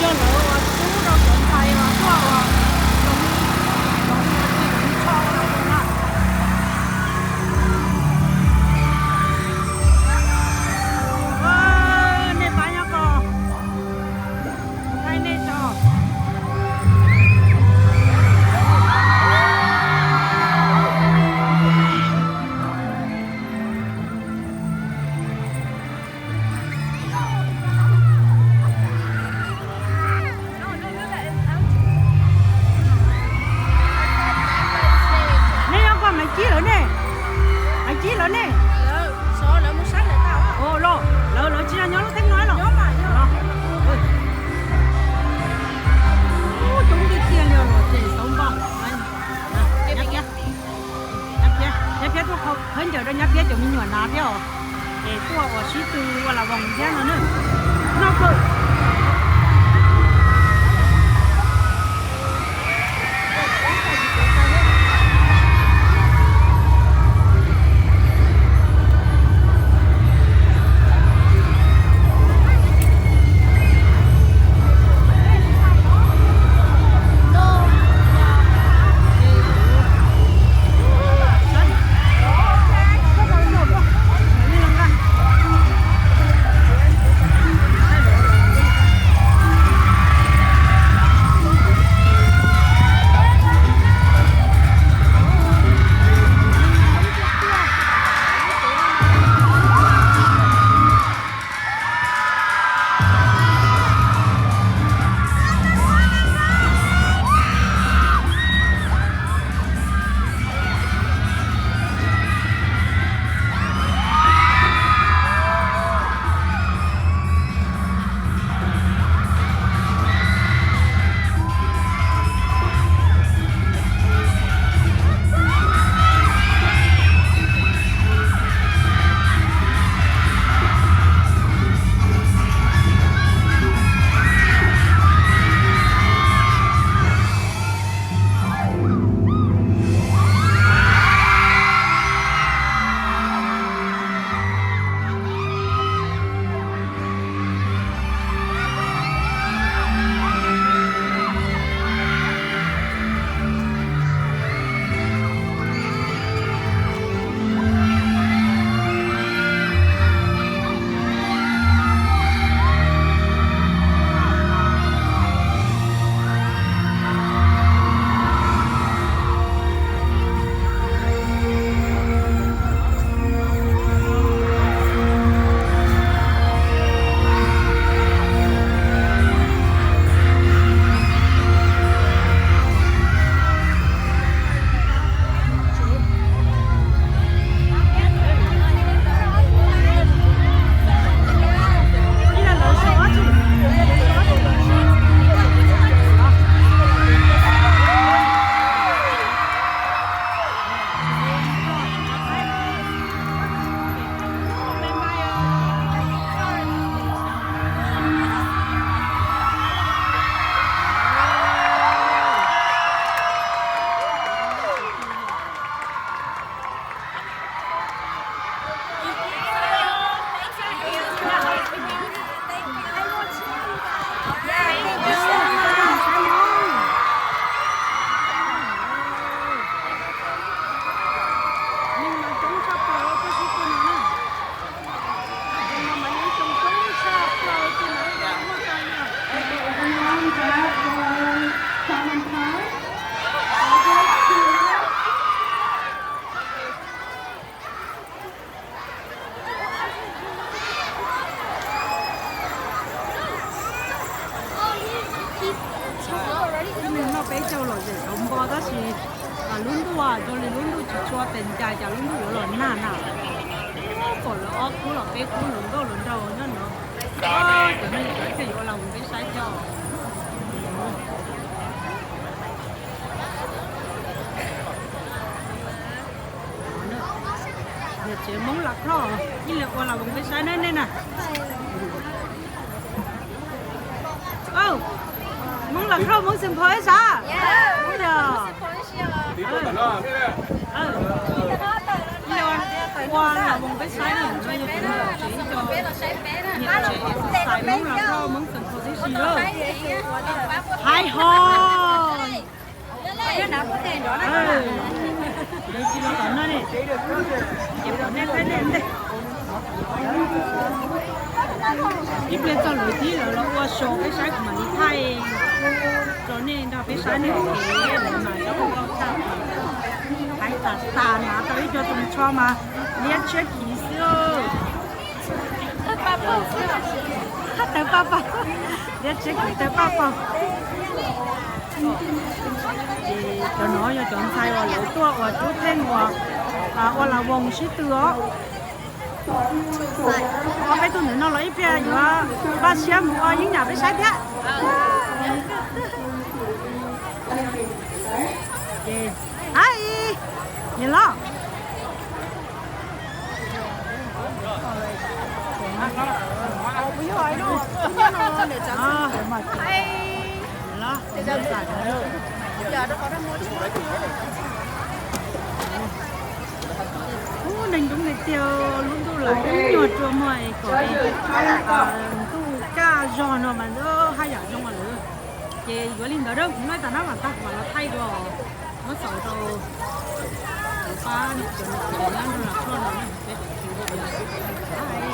Coj lawv ua tub rau cov ntxhais uas tuaj uas zoo li, zoo li ua tsis zoo li txho no na. Nej pab nyob ko, thaij nej tso. Nej nyob ko, Maiv Cib lawv ne? Maiv Cib lawv ne? Los lawv, lawv tsis nyob lub teeb no los? Coob tiag tiag li los ces xauv npog. Nyab Phiab, Nyab Phiab tuaj qhov khaub ncaws rau Nyab Phiab cov me nyuam hnav thiab os. Es tuaj ua sib tw ua las voos thiab no na. Noj kawg. Noj peb caug lom zem xauv npo tab sis lub ntuj zoo li lub ntuj tsis tshua tes ncas cas lub ntuj yuav los nag na. Pom lawv ob khub los peb khub hluas nkauj hluas nraug nyob no. Cov no cov thiaj yuav los mus peb saib cov. Niam tsev Hmoob Las Khoj ib leeg ua las voos peb saib na nej na. Hmoob Las Khoj, Hmoob Xeem Phos ib sab. Ua las voos peb saib na, niam tsev Hmoob Las Khoj, Hmoob Xeem Phos ib Hais ho. Lawv tsis los tom no ne, ces pom nej peb nej ntej. Ib pliag txog lawv tib lawv los ua show peb saib kuv mam li thaij rau nej nrog peb saib nej ua kev lawv mas zoo nkauj tshaj plaws. Hais tas tas hnav tau ib co tsoos tsho mas liab tshiab khiv xwb. Tawv paj paj, liab tshiab khiv tawv paj paj. Ces cov no yog cov ntxhais uas lawv tuaj uas cub theej uas ua las voos sib tw os. Ob peb tug ntawm no los ib pliag yuav npaj siab mus ua yeeb yam peb saib thiab. Ces, hais, yog los. Ub, neeg coob tiag tiag, lub ntuj lawm ib nyuag rua muag es kom ntuj kaj zog no mas haj yam zoo lawm. Ces yuav li ntawd, kuv noj tas nab mam tag mam los thaij dua. Muab xaus rau pab cov nyab nrog los koj no, peb cov txiv rau.